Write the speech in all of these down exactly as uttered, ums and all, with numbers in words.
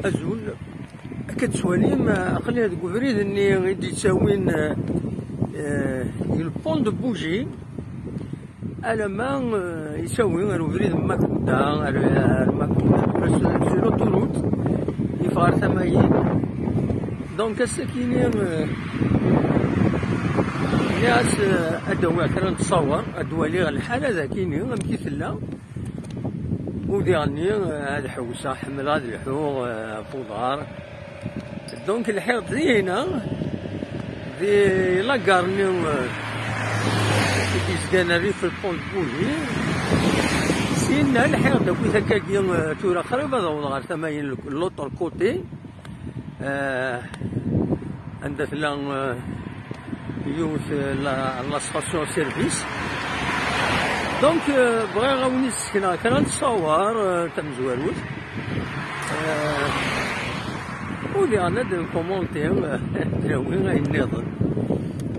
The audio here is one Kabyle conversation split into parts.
Azul. Akka d-tettwalim, aql-i deg ubrid-nni i d-yettawin, eh, eh, le pont de Bougie. Alama, eh, yettawi ar ubrid n Makuda, ar, ar Makuda, sur, sur l'autoroute, yeffeɣ ar tama-yi. Donc, ass-akini, eh, nniɣ-as, eh, ad d-awiɣ kra n ttṣawer, ad d-waliɣ lḥala dagini, amek i tella. U diɣenni, eh, ad ḥewseɣ, ḥemmleɣ ad lḥuɣ, eh, ɣef uḍar. Donc, lḥiɣ-d dihina, di la gare-nni, eh, i d-yezgan rrif le pont de Bougie. Syenna lḥiɣ-d akkit akkagi, eh, tura qrib ad awḍeɣ ɣer tama-yin, l'autre côté. Eh, anda tella, eh, yiwet, eh, la, la station service. Donc, eh, bɣiɣ a wen-d-ssekneɣ kra n ttṣawer, eh, tamezwarut. Eh, u diɣen ad nkumunti, eh, ad nawi ayen nniḍen.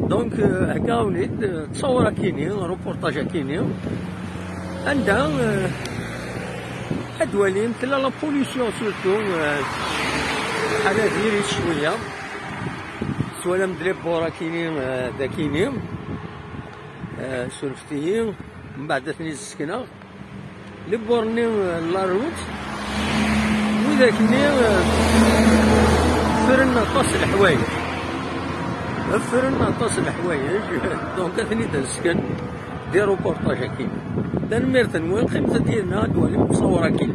Donc, eh, heggaɣ-awen-id, eh, ttṣawer akini, reportage akini. Anda, eh, ad twalim, tella la pollution surtout, eh, ḥala diri-tt cwiya. Twalam-d les bords akini, eh, d akini. Eh, surfet-iyi, mbeɛd ad ten-id-ssekneɣ. Les bords-nni, eh, n la route, widak-nni, eh, ffren aṭas n leḥwayeǧ. Ffren aṭas n leḥwayeǧ, donc ad ten-id-nesken. Des reportages akkin. Tanemmirt-nwen, qqimet-d yid-neɣ ad d-twalim ttṣawer akkin.